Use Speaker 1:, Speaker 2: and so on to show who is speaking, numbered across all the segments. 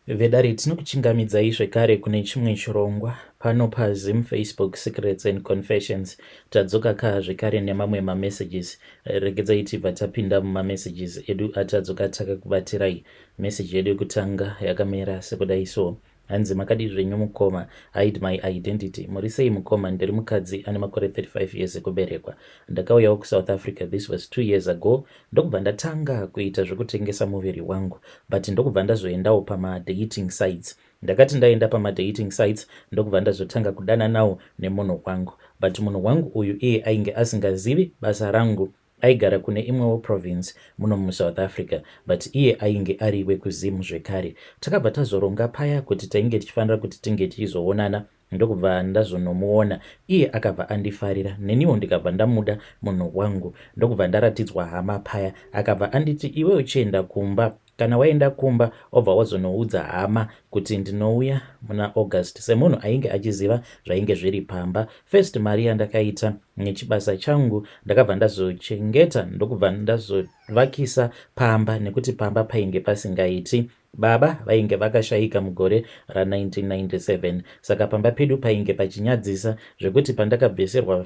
Speaker 1: Vedare, tinokuchingamidzai zvekare kune chimwe chirongwa pano paZim Facebook Secrets and Confessions. Tadzoka ka zvekare nemamwe mamessages. Regedzai tibva tapinda mumamessages edu atadzoka takakubatirai. Message yedu yekutanga yakamira sekudai so. Hanzi makadii zvenyu mukoma, hide my identity. Muri sei mukoma, ndiri mukadzi ane makore 35 years ekuberekwa. Ndakauyawo kuSouth Africa, this was 2 years ago, ndokubva ndatanga kuita zvekutengesa muviri wangu, but ndokubva ndazoendawo pamadating sites. Ndakati ndaenda pamadating sites, ndokubva ndazotanga kudananawo nemunhu wangu, but munhu wangu uyu iye ainge asingazivi basa rangu. Aigara kune imwewo province muno muSouth Africa, but iye ainge ari wekuZimu zvekare. Takabva tazoronga paya kuti tainge tichifanira kuti tinge tichizoonana, ndokubva ndazonomuona. Iye akabva andifarira, neniwo ndikabva ndamuda munhu wangu. Ndokubva ndaratidzwa hama paya. Akabva anditi, "Iwe uchienda kumba, kana waenda kumba obva wazonoudza hama kuti ndinouya muna August." Semunhu ainge achiziva zvainge zviri pamba, first mari yandakaita nechibasa changu ndakabva ndazochengeta, ndokubva ndazovakisa pamba, nekuti pamba painge pasingaiti. Baba vainge vakashayika mugore ra1997, saka pamba pedu painge pachinyadzisa zvekuti pandakabveserwa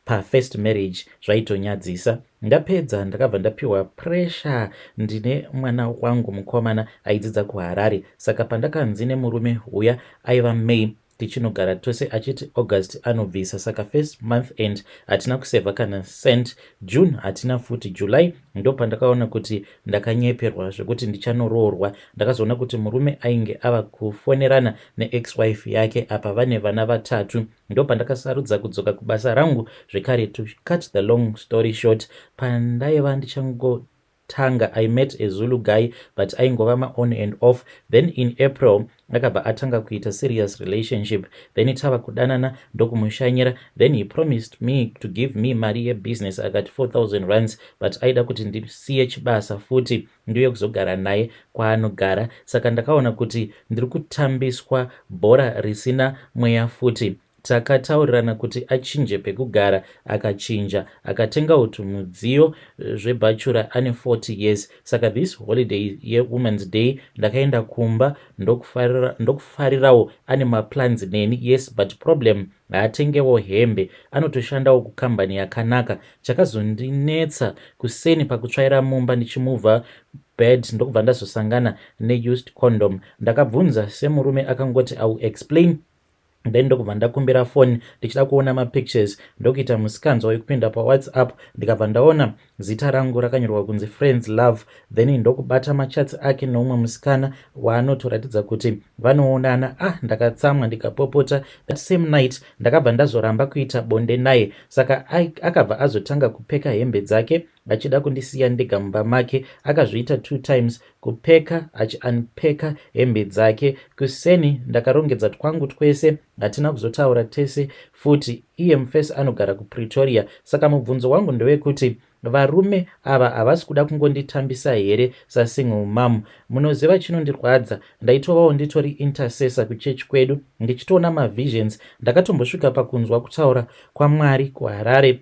Speaker 1: pafirst marriage zvaitonyadzisa. Ndapedza ndakabva ndapiwa pressure. Ndine mwana wangu mukomana aidzidza kuHarare, saka pandakanzi nemurume uya aiva May tichinogara tose, achiti August anobvisa, saka first month end hatina kusevha kana cent. June hatina futi. July ndo pandakaona kuti ndakanyeperwa zvekuti ndichanoroorwa. Ndakazoona kuti murume ainge ava kufonerana neex-wife yake, apa vane vana vatatu. Ndo pandakasarudza kudzoka kubasa rangu zvekare. To cut the long story short, pandaiva ndichangotanga, I met a Zulu guy, but aingova maon and off. Then in April akabva atanga kuita serious relationship. Then tava kudanana, ndokumushanyira. Then he promised me to give me mari yebusiness, akati 4000 rands, but aida kuti ndisiye chibasa futi ndiuye kuzogara naye kwaanogara. Saka ndakaona kuti ndiri kutambiswa bhora risina mweya futi. Takataurirana kuti achinje pekugara. Akachinja, akatengawo tumudziyo zvebhachura. Ane 40 years. Saka this holiday yeWomen's Day ndakaenda kumba, ndokufarirawo. Ane maplans neni, yes, but problem haatengewo hembe. Anotoshandawo kukambani yakanaka. Chakazondinetsa, kuseni pakutsvaira mumba ndichimuvha bed, ndokubva ndazosangana neused condom. Ndakabvunza semurume, akangoti, "I will explain." Then ndokubva ndakumbira foni ndichida kuona mapictures. Ndokuita musikanzwa wekupinda paWhatsApp, ndikabva ndaona zita rangu rakanyorwa kunzi Friends Love. Then ndokubata machats ake neumwe musikana waanotoratidza kuti vanoonana. Ah, ndakatsamwa, ndikapopota. That same night ndakabva ndazoramba kuita bonde naye. Saka akabva azotanga kupeka hembe dzake achida kundisiya ndega mumba make. Akazviita two times, kupeka achiunpeka hembe dzake. Kuseni ndakarongedza twangu twese. Hatina kuzotaura tese futi. Iye mufesi anogara kuPretoria. Saka mubvunzo wangu ndewekuti varume ava havasi kuda kungonditambisa here sasingle mum? Munoziva chinondirwadza, ndaitovawo nditori intercessor kuchechi kwedu, ndichitoona mavisions. Ndakatombosvika pakunzwa kutaura kwaMwari kuHarare.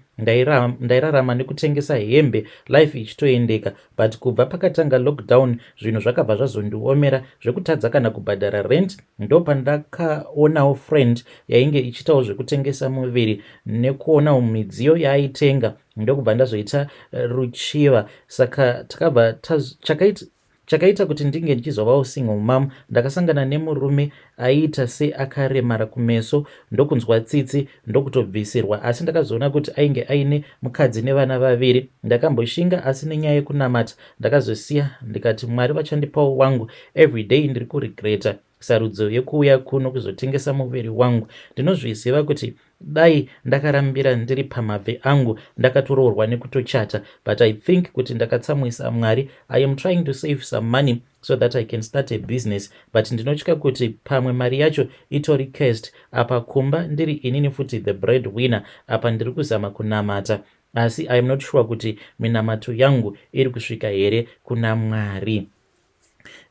Speaker 1: Ndairarama nekutengesa hembe, life ichitoendeka, but kubva pakatanga lockdown zvinhu zvakabva zvazondiomera zvekutadza kana kubhadhara rent. Ndopandakaonawo friend yainge ichiitawo zvekutengesa muviri, nekuonawo midziyo yaaitenga, ndokubva ndazoita ruchiva. Saka takabva chakaita kuti ndinge ndichizovawo single mum, ndakasangana nemurume aiita seakaremara kumeso, ndokunzwa tsitsi, ndokutobvisirwa. Asi ndakazoona kuti ainge aine mukadzi nevana vaviri. Ndakamboshinga, asi nenyaya yekunamata ndakazosiya, ndikati Mwari vachandipawo wangu. Every day ndiri kuregreta sarudzo yekuuya kuno kuzotengesa muviri wangu. Ndinozviziva kuti dai ndakarambira ndiri pamabvi angu, ndakatoroorwa nekutochata, but I think kuti ndakatsamwisa Mwari. I am trying to save some money so that I can start a business, but ndinotya kuti pamwe mari yacho itori cursed. Apa kumba ndiri inini futi the bread winner. Apa ndiri kuzama kunamata, asi I am not sure kuti minamato yangu iri kusvika here kuna Mwari.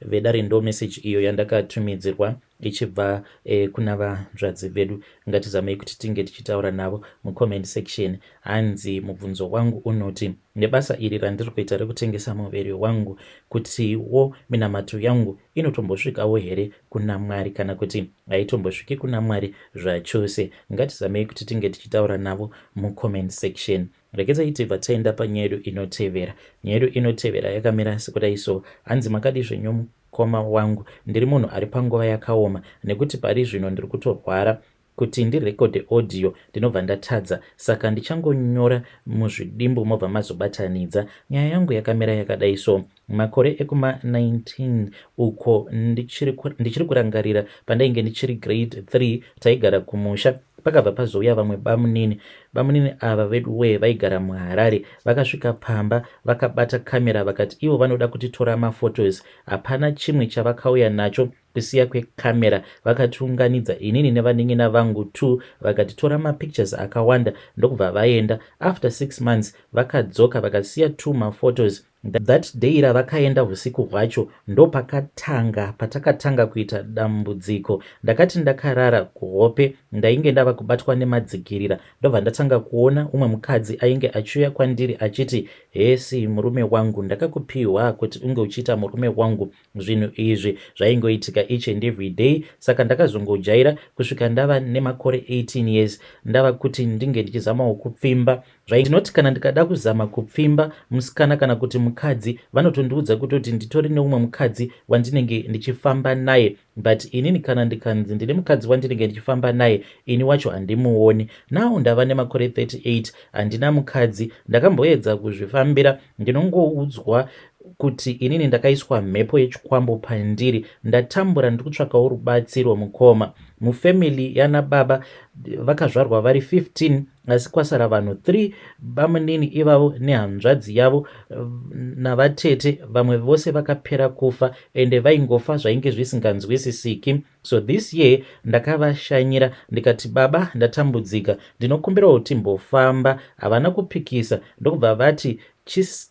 Speaker 1: Vedare, ndo message iyo yandakatumidzirwa ichibva kuna vanzvadzi vedu. Ngatizamei kuti tinge tichitaura navo mucomment section. Hanzi, mubvunzo wangu unoti, nebasa iri randiri kuita rekutengesa muviri wangu, kutiwo minamato yangu inotombosvikawo here kuna Mwari, kana kuti haitombosviki kuna Mwari zvachose? Ngatizamei kuti tinge tichitaura navo mucomment section. Regedzai tibva taenda panyaya yedu inotevera. Nyaya yedu inotevera yakamira sekudai so. Hanzi, makadi zvenyu mukoma wangu? Ndiri munhu ari panguva yakaoma, nekuti pari zvino ndiri kutorwara. Kuti ndirekodhe audio ndinobva ndatadza, saka ndichangonyora muzvidimbu, mobva mazobatanidza. Nyaya yangu yakamira yakadai so. Makore ekuma19 uko, ndichiri kurangarira pandainge ndichiri grade 3, taigara kumusha. Pakabva pazouya vamwe bamunini. Bamunini ava vedu wee, vaigara muHarare. Vakasvika pamba vakabata kamera, vakati ivo vanoda kutitora maphotos. Hapana chimwe chavakauya nacho kusiya kwekamera. Vakatiunganidza inini nevanin'ina vangu t, vakatitora mapictures akawanda, ndokubva vaenda. After 6 months vakadzoka, vakasiya two maphotos. That day ravakaenda, usiku hwacho ndopakatanga patakatanga kuita dambudziko. Ndakati ndakarara kuhope, ndainge ndava kubatwa nemadzikirira, ndobva ndatanga kuona umwe mukadzi ainge achiuya kwandiri achiti, "Hesi murume wangu, ndakakupiwa kuti unge uchiita murume wangu." Zvinhu izvi zvaingoitika each and every day, saka ndakazongojaira kusvika ndava nemakore 18 years. Ndava kuti ndinge ndichizamawo kupfimba, ndinoti kana ndikada kuzama kupfimba musikana kana kuti mukadzi, vanotondiudza kutoti nditori neumwe mukadzi wandinenge ndichifamba naye. But inini kana ndikanzi ndine mukadzi wandinenge ndichifamba naye, ini wacho handimuoni. Now ndava nemakore 38, handina mukadzi. Ndakamboedza kuzvifambira, ndinongoudzwa kuti inini ndakaiswa mhepo yechikwambo pandiri. Ndatambura, ndiri kutsvakawo rubatsiro mukoma. Mufamily yana baba vakazvarwa vari 15, asi kwasara vanhu 3, bamunini ivavo nehanzvadzi yavo navatete. Vamwe vose vakapera kufa, ende vaingofa zvainge zvisinganzwisisiki. So this year ndakavashanyira, ndikati, "Baba, ndatambudzika, ndinokumbirawo timbofamba." Havana kupikisa, ndokubva vati,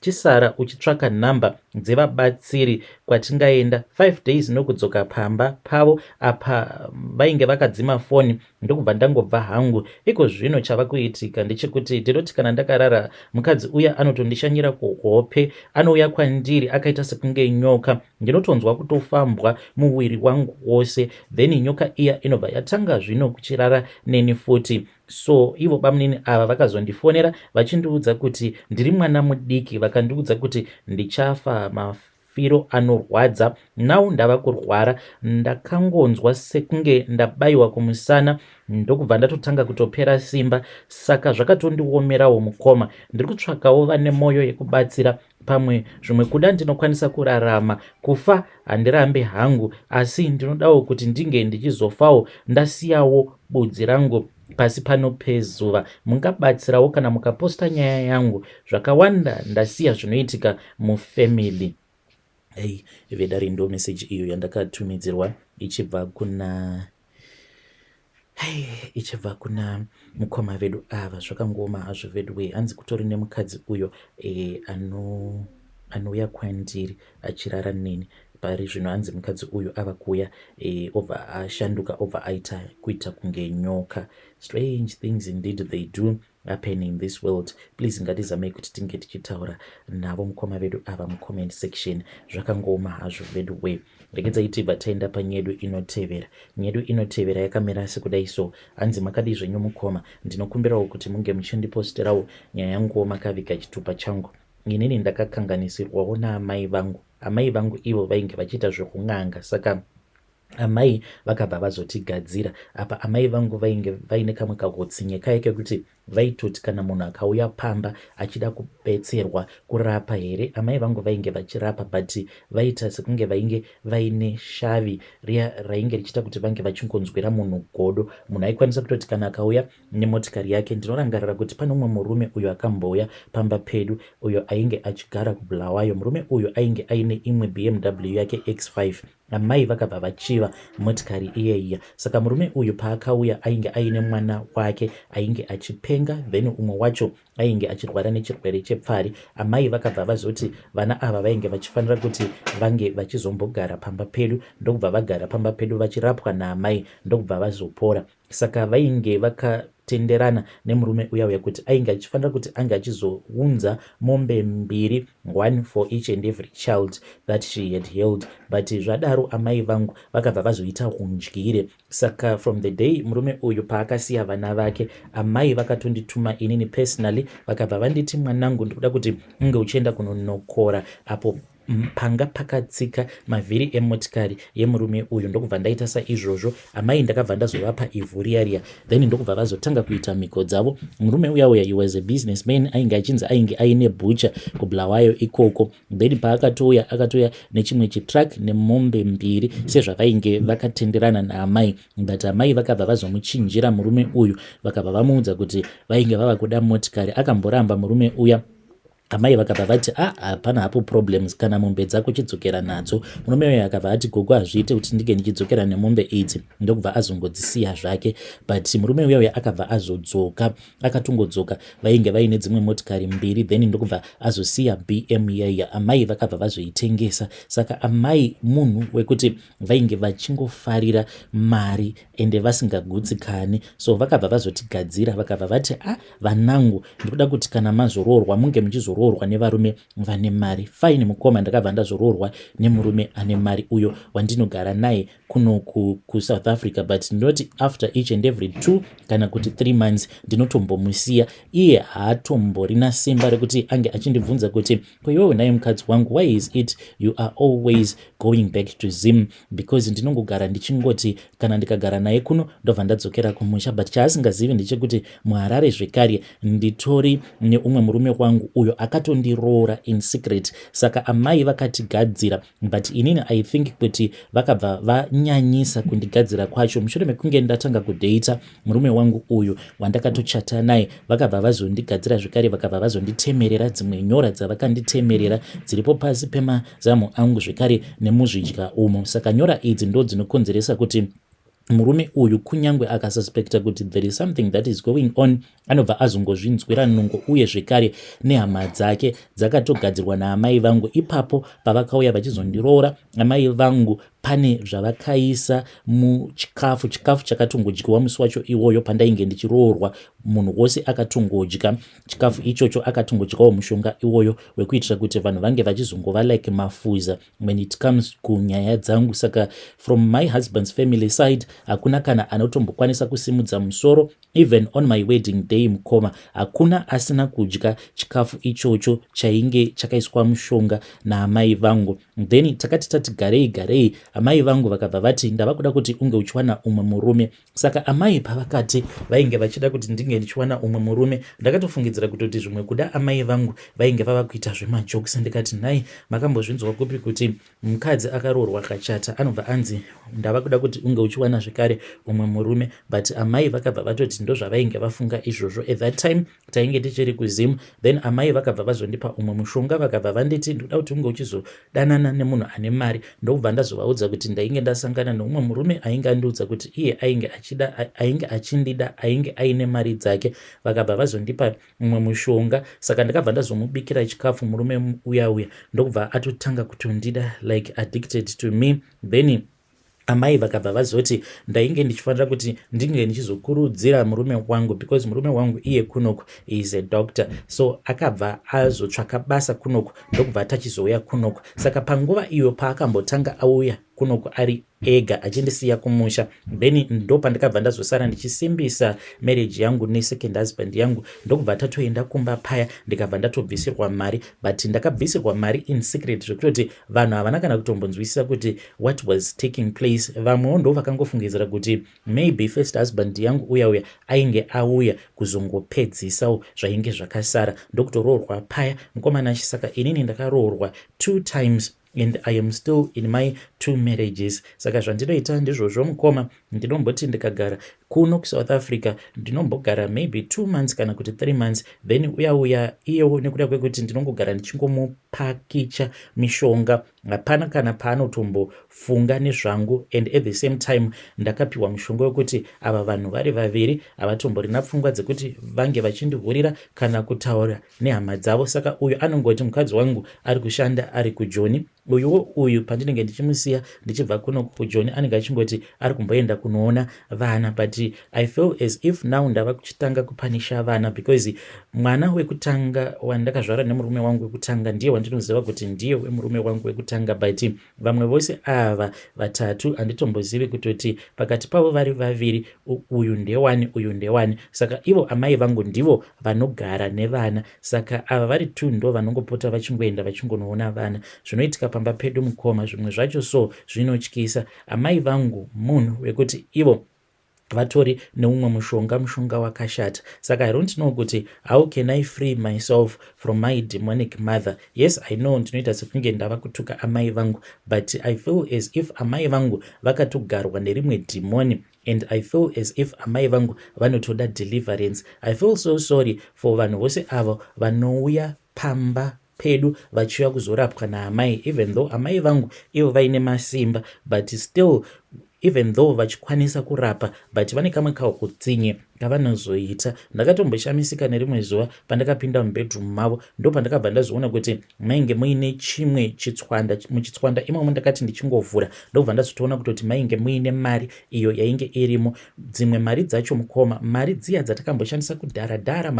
Speaker 1: "Chisara uchitsvaka nhamba dzevabatsiri kwatingaenda." 5 days nokudzoka pamba pavo apa, vainge vakadzima foni, ndokubva ndangobva hangu. Iko zvino chava kuitika ndechekuti ndinoti kana ndakarara, mukadzi uya anotondishanyira kuhope. Anouya kwandiri akaita sekunge nyoka. Ndinotonzwa kutofambwa muviri wangu wose, then nyoka iya inobva yatanga zvino kuchirara neni futi. So ivo bamunini ava vakazondifonera vachindiudza kuti ndiri mwana mudiki. Vakandiudza kuti ndichafa mafiro anorwadza. Now ndava kurwara. Ndakangonzwa sekunge ndabayiwa kumusana, ndokubva ndatotanga kutopera simba. Saka zvakatondiomerawo mukoma. Ndiri kutsvakawo vane mwoyo yekubatsira, pamwe zvimwe kuda ndinokwanisa kurarama. Kufa handirambi hangu, asi ndinodawo kuti ndinge ndichizofawo ndasiyawo budzi rangu pasi pano pezuva. Mungabatsirawo kana mukaposta nyaya yangu. Zvakawanda ndasiya zvinoitika mufamily. Ei vedare, ndo meseji iyo yandakatumidzirwa ichibva kuna mukoma vedu ava. Zvakangooma hazvo vedu wei. Hanzi kutori nemukadzi uyo anouya kwandiri achirara neni. Pari zvino hanzi mukadzi uyu ava kuuya, obva ashanduka, obva aita kuita kunge nyoka. Strange things indeed, they do happen in this world. Please, ngatizamei kuti tinge tichitaura navo mukoma vedu ava mucomment section. Zvakangooma hazvo vedu wei. Regedzai tibva taenda panyedu inotevera. Nyedu inotevera yakamira sekudai so. Hanzi, makadi zvenyu mukoma? Ndinokumbirawo kuti munge muchindiposterawo nyaya yanguwo makaviga chitupa changu. Inini ndakakanganisirwawo naamai vangu. Amai vangu ivo vainge vachiita zvekun'anga, saka amai vakabva vazotigadzira. Apa amai vangu vainge vaine kamwe kahutsinye kaye kekuti vaitoti kana munhu akauya pamba achida kubetserwa kurapa here, amai vangu vainge vachirapa, but vaita sekunge vainge vaine shavi riya rainge richiita kuti vange vachingonzwira munhu godo. Munhu aikwanisa kutoti kana akauya nemotikari yake, ndinorangarira kuti pane umwe murume uyo akambouya pamba pedu, uyo ainge achigara kuBulawayo. Murume uyu ainge aine imwe BMW yake X5. Amai vakabva vachiva motikari iyeiya. Saka murume uyu paakauya, ainge aine mwana wake ainge achipenga. aipenga, then umwe wacho ainge achirwara nechirwere chepfari. Amai vakabva vazoti vana ava vainge vachifanira kuti vange vachizombogara pamba pedu, ndokubva vagara pamba pedu vachirapwa naamai, ndokubva vazopora. Saka vainge vakatenderana nemurume uya uya kuti ainge achifanira kuti ange achizounza mombe mbiri, one for each and every child that she had held. But zvadaro amai vangu vakabva vazoita undyire. Saka from the day murume uyu paakasiya vana vake, amai vakatondituma inini personally, vakabva vanditi, "Mwanangu, ndikuda kuti unge uchienda kunonokora apo panga pakatsika mavhiri emotikari yemurume uyu." Ndokubva ndaita saizvozvo. Amai ndakabva ndazovapa ivhu riya riya, then ndokubva vazotanga kuita mhiko dzavo. Murume uya uya, he was a businessman, ainge achinzi ainge aine butcher kuBulawayo ikoko. Then paakatouya, akatouya nechimwe chitruck nemombe mbiri sezvavainge vakatenderana naamai. But amai vakabva vazomuchinjira murume uyu, vakabva vamuudza kuti vainge vava kuda motikari. Akamboramba murume uya. Amai vakabva vati, "A, ah, hapana hapo problems, kana mombe dzako chidzokera nadzo." Murume uyo akabva ati, "Gogo, hazviite kuti ndinge ndichidzokera nemombe idzi." Ndokubva azongodzisiya zvake. But murume uya uya akabva azodzoka, akatongodzoka vainge vaine dzimwe motikari mbiri, then ndokubva azosiya BM iyaiya. Amai vakabva vazoitengesa. Saka amai munhu wekuti vainge vachingofarira mari ende vasingagutsikani. So vakabva vazotigadzira, vakabva vati, "A, ah, vanangu, ndikuda kuti kana mazoroorwa munge muchizoroorwa nevarume vane mari." Fine, mukoma, ndakabva ndazoroorwa nemurume ane mari, uyo wandinogara naye kuno kuSouth Africa. But ndinoti after each and every 2 kana kuti 3 months ndinotombomusiya. Iye haatomborina simba rekuti ange achindibvunza kuti, "Ko iwewe naye mukadzi wangu, why is it you are always going back to Zim?" Because ndinongogara ndichingoti kana ndikagara naye kuno, ndobva ndadzokera kumusha. But chaasingazivi ndechekuti muHarare zvekare nditori neumwe murume wangu uyo akatondiroora in secret. Saka amai vakatigadzira, but inini I think kuti vakabva vanyanyisa kundigadzira kwacho mushure mekunge ndatanga kudheita murume wangu uyu wandakatochata naye. Vakabva vazondigadzira zvekare, vakabva vazonditemerera dzimwe nyora dzavakanditemerera dziripo pasi pemazamu angu zvekare nemuzvidya umo. Saka nyora idzi ndo dzinokonzeresa kuti murume uyu, kunyange akasuspecta kuti there is something that is going on, anobva azongozvinzwira nungo. Uye zvekare nehama dzake dzakatogadzirwa naamai vangu. Ipapo pavakauya vachizondiroora, amai vangu pane zvavakaisa muchikafu, chikafu chakatongodyiwa musi wacho iwoyo pandainge ndichiroorwa. Munhu wose akatongodya chikafu ichocho akatongodyawo mushonga iwoyo wekuitira kuti vanhu vange vachizongova like mafuza when it comes kunyaya dzangu. Saka from my husband's family side hakuna kana anotombokwanisa kusimudza musoro. Even on my wedding day, mukoma, hakuna asina kudya chikafu ichocho chainge chakaiswa mushonga naamai vangu. Then takati tati garei garei, amai vangu vakabva vati, "Ndava kuda kuti unge uchiwana umwe murume." Saka amai pavakati vainge vachida kuti ndinge ndichiwana umwe murume, ndakatofungidzira kutoti zvimwe kuda amai vangu vainge vava kuita zvemajokes. Ndikati, "Nhai, makambozvinzwa kupi kuti mukadzi akaroorwa akachata anobva anzi, 'Ndava kuda kuti unge uchiwana zvekare umwe murume'?" But amai vakabva vatoti ndozvavainge vafunga izvozvo. At that time tainge tichiri kuZimu. Then amai vakabva vazondipa umwe mushonga, vakabva vanditi, "Ndoda kuti unge uchizodanana nemunhu ane mari." Ndokubva ndazovaudza kuti ndainge ndasangana neumwe murume ainge andiudza kuti iye ainge achida, ainge achindida, ainge aine mari dzake. Vakabva vazondipa umwe mushonga. Saka ndakabva ndazomubikira chikafu murume uya uya, ndokubva atotanga kutondida, like addicted to me. Then amai vakabva vazoti ndainge ndichifanira kuti ndinge ndichizokurudzira murume wangu, because murume wangu iye kunoku is a doctor. So akabva azotsvaka basa kunoku, ndokubva tachizouya kunoku. Saka panguva iyo paakambotanga auya kunoku ari ega achindisiya kumusha, then ndo pandakabva ndazosara ndichisimbisa marriage yangu nesecond husband yangu. Ndokubva tatoenda kumba paya, ndikabva ndatobvisirwa mari. But ndakabvisirwa mari in secret, zvekutoti vanhu havana kana kutombonzwisisa kuti what was taking place. Vamwewo ndo vakangofungidzira kuti maybe first husband yangu uya uya ainge auya kuzongopedzisawo zvainge zvakasara. Ndokutoroorwa paya, mukomana. Saka inini ndakaroorwa two times. And I am still in my two marriages. Saka zvandinoita ndizvozvo, mukoma. Ndinomboti ndikagara kuno kuSouth Africa, ndinombogara maybe 2 months kana kuti 3 months, then uya uya iyewo, nekuda kwekuti ndinongogara ndichingomupakicha mishonga, hapana kana paanotombofunga nezvangu. And at the same time ndakapiwa mushonga wekuti ava vanhu vari vaviri havatomborina pfungwa dzekuti vange vachindihurira kana kutaura nehama dzavo. Saka uyu anongoti mukadzi wangu ari kushanda, ari kuJoni. Uyuwo uyu, pandinenge ndichimusiya ndichibva kuno kuJoni, anenge achingoti ari kumboenda kunoona vana. But I feel as if now ndava kuchitanga kupanisha vana, because mwana wekutanga wandakazvara nemurume wangu wekutanga ndiye wandinoziva kuti ndiye wemurume wangu wekutanga, but vamwe vose ava vatatu handitombozivi kutoti pakati pavo vari vaviri, uyu ndewani, uyu ndewani. Saka ivo amai vangu ndivo vanogara nevana. Saka ava vari two ndo vanongopota vachingoenda vachingonoona vana. Zvinoitika pamba pedu, mukoma, zvimwe zvacho so zvinotyisa. Amai vangu munhu wekuti ivo vatori neumwe mushonga, mushonga wakashata. Saka I don't know kuti how can I free myself from my demonic mother. Yes, I know ndinoita sekunge ndava kutuka amai vangu, but I feel as if amai vangu vakatogarwa nerimwe dhimoni, and I feel as if amai vangu vanotoda deliverance. I feel so sorry for vanhu vose avo vanouya pamba pedu vachiuya kuzorapwa naamai, even though amai vangu ivo vaine masimba, but still, even though vachikwanisa kurapa, but vane kamwe kautsinye kavanozoita. Ndakatomboshamisika nerimwe zuva pandakapinda mubedroom mavo, ndo pandakabva ndazoona kuti mainge muine chimwe chitswanda. Muchitswanda imomo ndakati ndichingovhura, ndobva ndazotoona kutoti mainge muine mari iyo yainge irimo. Dzimwe mari dzacho, mukoma, mari dziya dzatakamboshandisa kudhara dhara,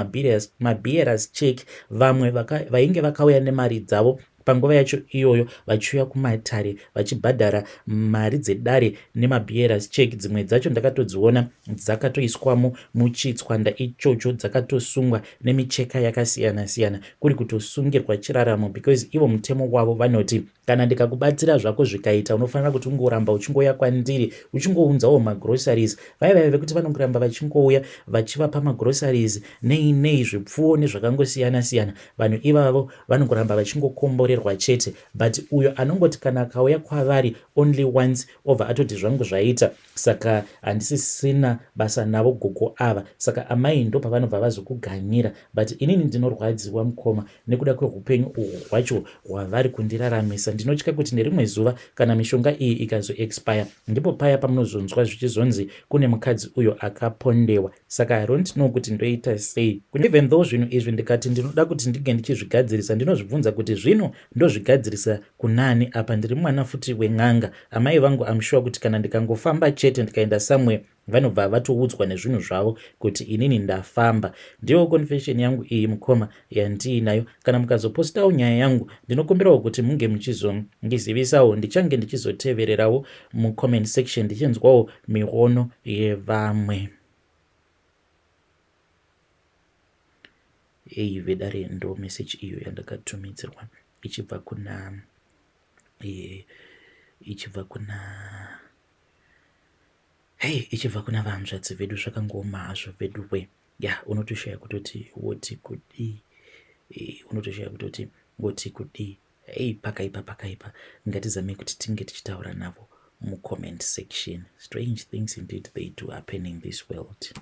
Speaker 1: mabearers check. Vamwe vainge vakauya nemari dzavo panguva yacho iyoyo, vachiuya kumatare vachibhadhara mari dzedare nemabearers check. Dzimwe dzacho ndakatodziona dzakatoiswamo muchitswanda ichocho, dzakatosungwa nemicheka yakasiyana-siyana, kuri kutosungirwa chiraramo, because ivo mutemo wavo vanoti kana ndikakubatsira zvako zvikaita, unofanira kuti ungoramba uchingouya kwandiri uchingounzawo magroceries. Vai vekuti vanongoramba vachingouya vachivapa magroceries, nei nei, zvipfuwo nezvakangosiyana-siyana, vanhu ivavo vanongoramba vachingokomborerwa chete. But uyo anongoti kana akauya kwavari only once, obva atoti zvangu zvaita, saka handisisina basa navo gogo ava. Saka amai ndo pavanobva vazokuganyira. But inini ndinorwadziwa, mukoma, nekuda kweupenyu uhwu hwacho hwavari kundiraramisa. Ndinotya kuti nerimwe zuva kana mishonga iyi ikazoexpire, ndipo paya pamunozonzwa zvichizonzi kune mukadzi uyo akapondewa. Saka I don't know kuti ndoita sei. Even though zvinhu izvi ndikati ndinoda kuti ndinge ndichizvigadzirisa, ndinozvibvunza kuti zvino ndozvigadzirisa kunani? Apa ndiri mwana futi wen'anga. Amai vangu, am sure kuti kana ndikangofamba chete ndikaenda somewhere, vanobva vatoudzwa nezvinhu zvavo kuti inini ndafamba. Ndiyo confession yangu iyi, mukoma, yandiinayo. Kana mukazopostawo nyaya yangu, ndinokumbirawo kuti munge muchizondizivisawo. Ndichange ndichizotevererawo mucomment section, ndichinzwawo miono yevamwe. Ei vedare, ndo message iyo yandakatumidzirwa ichibva kuna hei, ichibva kuna vanzvadzi vedu. Zvakangooma hazvo veduwe. Ya, unotoshaya kutoti woti kudii, unotoshaya kutoti woti kudii. Ei, pakaipa, pakaipa. Ngatizamei kuti tinge tichitaura navo mucomment section. Strange things indeed, they do happen in this world.